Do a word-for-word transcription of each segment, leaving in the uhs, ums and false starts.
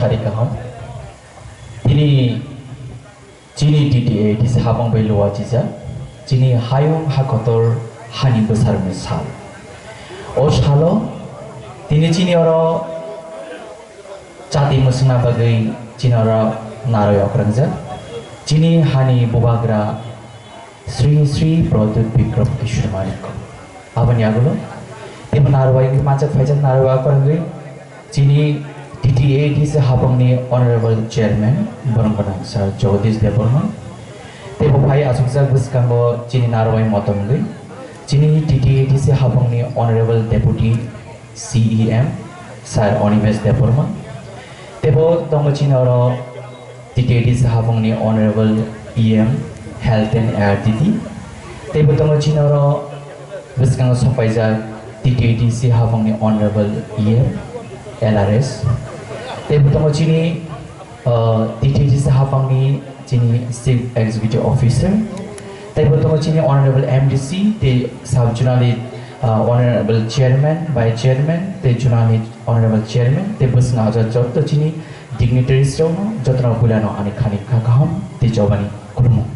Sari kaham. Tini chini D T A D C hapang bai luwa chijak. Chini hayung hakotor hani bwsarokni sal. O salo tini chini oro chati mwswkna bagwi chini oro narwi okrajak. Chini hani bubagra Sri Sri Pradyut Bikram Kishore Manik. Aboni agulo tebo narwai wngwi manjak phaijak narwai akorogwi chini T T A D C hapangni Honorable Chairman borong gwnang Sir Jagadish Debbarma. Tebo phai asukjak bwskango chini narwai motom wngwi chini T T A D C hapangni Honorable Deputy C E M Sir Animesh Debbarma. Tebo tongo chini oro T T A D C hapangni Honorable E M Health and R D D. Tebo tongo chini oro bwskango sokpaijak T T A D C hapangni Honorable E M L R S. Tebo tongo chini, uh, T T A D C hapangni chini Chief Executive Officer. Tebo tongo chini Honorable M D C, tei Sub Zonal, uh, Honorable Chairman, Vice Chairman, tei Zonal Honorable Chairman, tei bwskango jotto chini dignitaries rokno jotono puilano ani khani kha kaham tei jobani khulumung.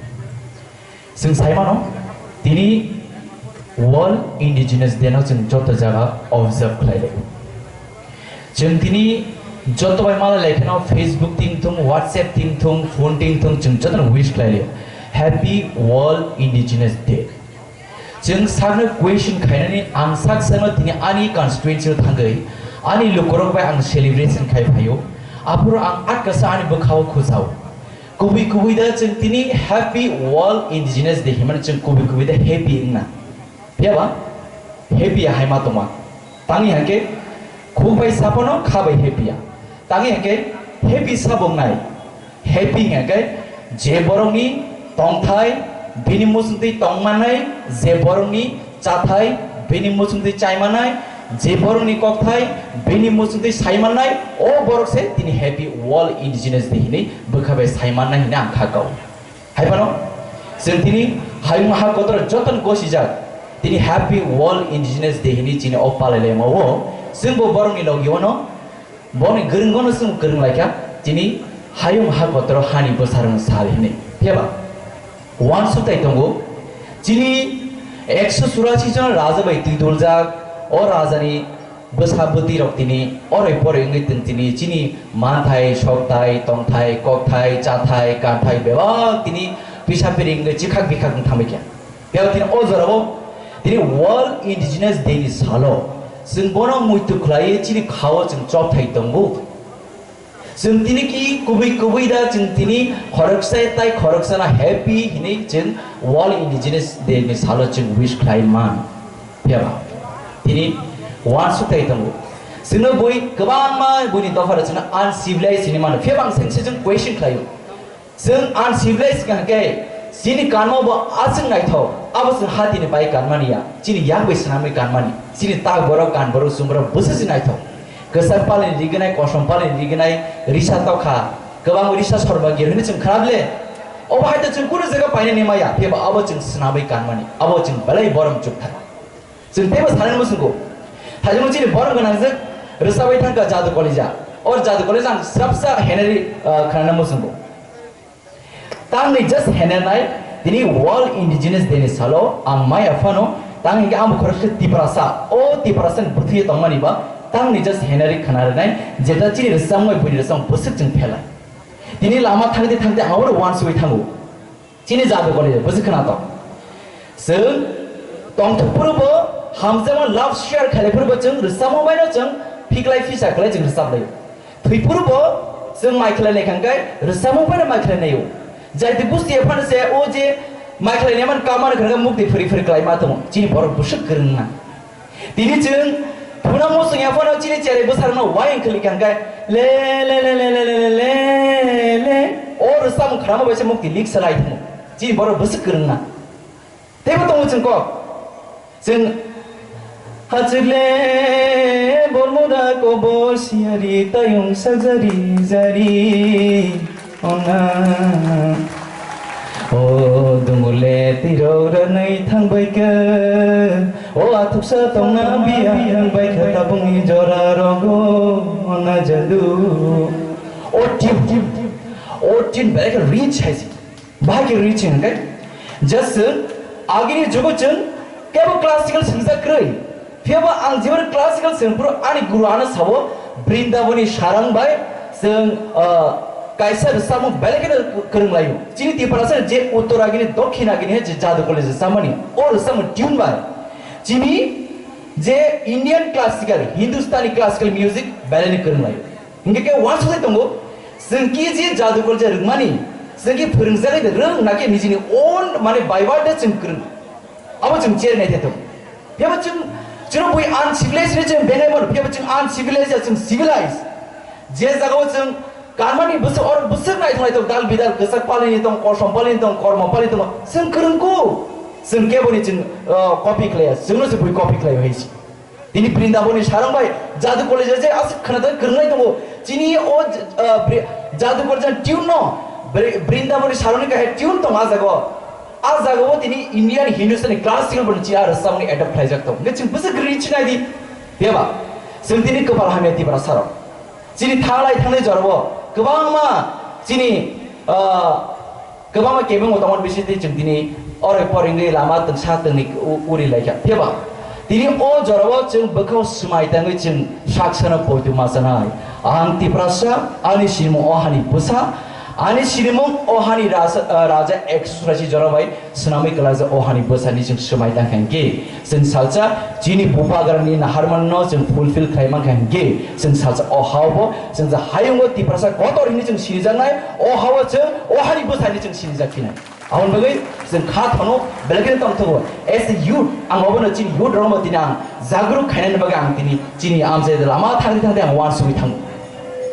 Chwng sai mano, tini World Indigenous Day no chwng joto jaga observe khlai lai. Chwng tini joto bai mala lai kheno Facebook ting thung, WhatsApp ting thung, phone ting thung, chwng jotono wish khlai lai. Happy World Indigenous Day. Chwng sakno question khainani ang sak sakno tini ani constituency o thangwi ani lukurok bai ang celebration khai phaio. Aphuru ang atkasa ani bwkhao khujao. Kubui kubui da chwng tini Happy World Indigenous Day himani chwng kubui kubui da happy wngna. Phiya ba? Happy ya hai ma tongma. Tangwi hangke khuk bai saphano kha bai happy ya. Tangwi hangke happy sabo wngnai. Happy hingkhe je borokni tongthai bini muchungtwi tongmannai, je borokni chathai bini muchungtwi chaimannai, je borokni kokthai bini muchungtwi saimannai, o borok se tini Happy World Indigenous Day hinwi bwkha bai saimannai hinwi ang kha kau. Hai phano chwng tini hayung ha kotor jotono gosijak tini Happy World Indigenous Day hinwi chini o palai laima o chwngbo borokni logi ono Boni gwrwngno chwng kwrwng laikha, chini hayung ha kotoro hani bwsarwng sal hinwi. Phiya ba? Uansuk tai tongo, chini ekso churasi jon raja bai twi duljak, o rajani bwsa bwtwi rok tini oroi poroi wngwi tong tini chini manthai, sokthai, tongthai, kokthai, chathai, kanthai bebak tini pisa piri wngwi chikhak bikhak wng thangbai kha. Phiya tini o jorao tini World Indigenous Day ni salo chwng bono muitu khlaiwi chini khao chwng chopthai tongo. Chwng tini ki kubui kubui da chwng tini khoroksa tai khoroksa na happy hinwi chwng World Indigenous Day ni salo chwng wish khlai man. Phiya ba tini uansuk tai tongo. Chwngno bui kwbangma buini dopha rok chwngno uncivilized hinwi mano. Phiya ba ang sengse chwng question khlaio. Chwng uncivilized hwnkha khe, chini kanma bo aswk naithok, abo chwng hatini bai kanmani ya, chini yak bai swnamwi kanmani, chini tak borok, kan borok, chwng borok bwswk se naithok. Kwchak palni rignai, kosom palni rignai, risa tokha, kwbang risa sorba gir hwnwi chwng khna ble. Obo hai to chwng kunu jaga painani maya, phiya bo abo chwng swnamwi kanmani, abo chwng belai borom chukthar. Chwng teibo sanani muchungo. Thajamo chini borom gwnangjwk rwchapwi thangkha Jadu Kolija. Or Jadu Kolija ang swrapsa henari, ah, khnana muchungo. Tangni just henernai, tini World Indigenous Day ni salo ang maya phano, tang hinkhe ang bo khoroksa Tiprasa, o Tiprasa ni bwthwi tongmani ba, tangni just henari khna rwnai, jeta chini rwchapmung bai buini rwchapmung bwswk chwng phelai. Tini lama thangte thangte ang oro uansugwi thango. Chini Jadu Kolija bwswk khna tong. Chwng tongthok phuru bo hamjakma love share khlai phuru bo chwng rwchapmung bai no chwng phiklai phisa khlai chwng rwchap lai. Thwi phuru bo chwng mai khlai nai khangkai rwchapmung bai no mai khlai nai o. Jai twi busti ya phano se o je mai khlai nai man kama no khangkai mukti phuri phuri khlai ma tongo. Chini borok bwswk kwrwng na. Tini chwng phuna muchung ya phano chini cherai bwsarokno wayang khwlwi kha hwnkhe le, le, le. O rwchapmung khnama bai se mukti lik salai thungo. Chini borok bwswk kwrwngna. Teibo tongo chwng kok. Chwng hachwk le bormura kobor siyari tayung sajari jari. Ona. O dungule tirok ranai thangbai kha. O athuksa tongna biya thangbai kha tabungni jora rogo. Ona Jadu. O tune, o tune belai khe rich hai se. Bahai khe rich hwnkhe, just chwng agini jugo chwng kebo classical swngjak kwrwi. Phiyaba ang jeboni classical swngphuru ani guru ano sabo Brindaboni sarang bai chwng, ah, kaisa rwchapmung belai kheno kwrwng laio. Chini Tiprasa je uttor agini, dokhin agini je Jadu College rwchapmani, o rwchapmung tune bai chini je Indian classical, Hindustani classical music belai ni kwrwng laio. Hinkhe khe uansukjak tongo, chwng ki je Jadu College rwngmani, chwng ki phwrwngjagwi de rwng, na khe nijini own, mane, by word de chwng kwrwng. Abo chwng cherwi nai thai tongo. Phiyaba chwng, chwng bui uncivilized hinwi chwng benai mano, phiyaba chwng uncivilized ya, chwng civilized. Je jagao chwng kanmani bwswk, or bwswk naithok naithok dal bidal, kwchak palini tong, kosom palini tong, kormo palini tong, chwng kwrwngkuk. Chwng keboni chwng, uh, copy khlaiya, chwngno se bui copy khlaio hai se. Tini Brindaboni sarang bai Jadu College je aswk khwnatwi kwrwngnai tongo. Chini o, uh, Bri-, Jadu College tune no Bri-, Brindaboni sarangni kahai tune tong a jago. A jagao tini Indian Hindustani classical boni chi a rwchapmani adopt khlaijak tong. Nge chwng bwswk kwrwi chinai di. Beba, chwng tini kwpal hamya Tiprasa rok. Chini thanglai thangnai jorabo kwbangma chini, uh, Kwbangma kebengbo tongmani bisingtwi chwng tini oroi poroi wngwi lama twngsa twngni u-, uri laikha. Phiyaba tini o jorao chwng bwkhao swmai tangwi chwng saksano poito ma chanai. Ang Tiprasa, ani sinimung o hani bwsa, ani sinimung o hani rasa, ah, raja ekso churashi jora bai swnamwi kwlaijak o hani bwsani chwng swmai tangkha hinkhe. Chwng salsa chini bubagrani naharmanno chwng fulfill khlai mankha hinkhe, chwng salsa o hao bo chwng je hayungo Tiprasa kotor hinwi chwng sinijaknai, o hao chwng o hani bwsani chwng sinijak phinai. Aboni bagwi chwng kha thano belai kheno tongthogo. As a youth, ang obono chini youth rokno tini ang jagruk khainani bagwi ang tini chini amchai lama thangwi thangwi ang uansugwi thango.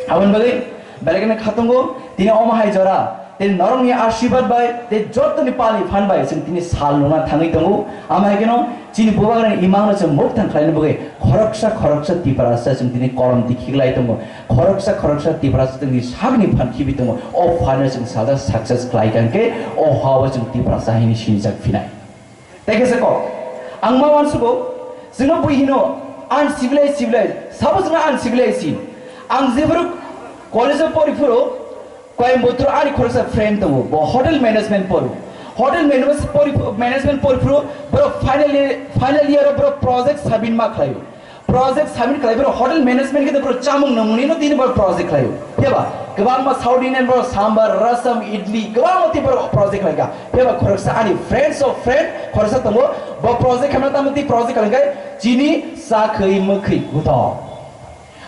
Aboni bagwi belai kheno kha tongo, tini omo hai jora, tini norokni ashirbad bai, tei jottoni pali phan bai chwng tini sal nungna thangwi tongo. Amo hai kheno chini bubagrani imangno chwng mukthang khlaina bagwi khoroksa khoroksa Tiprasa chwng tini kolom dikhi lai tongo. Khoroksa khoroksa Tiprasa chwngni sakni phan khibi tongo. O phano chwng sajak success khlai kha hinkhe o hao chwng Tiprasa hinwi sinijak phinai. Tei khe se kok, ang ma uansugo, chwngno bui hino uncivilized, civilized, sabo chwngno uncivilized hin. Ang jephuru college-o poriphuru Coimbatore ani khoroksa friend tongo, bo hotel management poro. Hotel management pori-, management poriphuru borok final year, final year-o borok project submit ma khlaio. Project submit khlai borok hotel management khe borok chamung nangmani no tini borok project khlaio. Phiyaba kwbangma South Indian borok sambar, rasam, idli kwbangma tei borok project khlaikha. Phiyaba khoroksa ani friends of friend khoroksa tongo, bo project khaimano tamo tei project khlaikha chini chakhwi mwkhwi guto.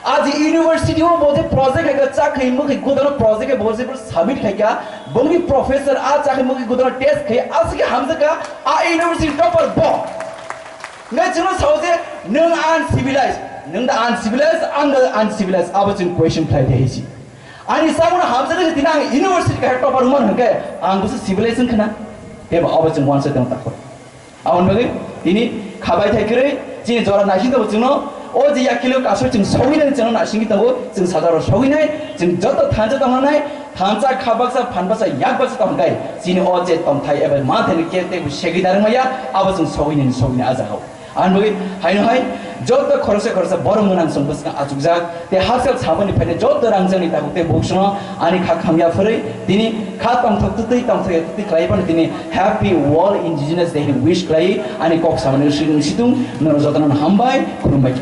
Aji university o bo je project khlaikha chakhwi mwkhwi guto no project khe bo je submit khlaikha, bongni professor a chakhwi mwkhwi guto no test khai aswk khe hamjakha a university topper bo. Ngai chwngno sao je nwng uncivilized, nwng da uncivilized, ang da uncivilized, abo chwng question khlai de hisi. Ani sabono hamjak khe tini ang university kahai topper wngmano hwnkhe ang bwswk civilized wngkha na? Eba abo chwng uansuk tong takhor. Aboni bagwi tini khabai thai kwrwi chini jora naising tongo chwngno, o je yakilo kasui chwng sogwi nai chwngno naisingwi tongo, chwng sajaro sogwi nai, chwng joto thansa tongna nai, thansa kha baksa phan baksa yak baksa tong khe chini o je tongthai eba manthai ni khe tei segwi narwk maya, abo chwng sogwi nai sogwi nai a jagao. Ang bagwi haino hai joto khoroksa khoroksa borok mwnang chwng bwskang achukjak tei hakchal samani phainai joto rangchakni tabuk tei buksongno ani kha khamya phwrwi tini kha tongthok twtwi tongthok ya twtwi khlai phano tini Happy World Indigenous Day hwnwi wish khlai ani kok samani situng nono jotono hambai khulumbai.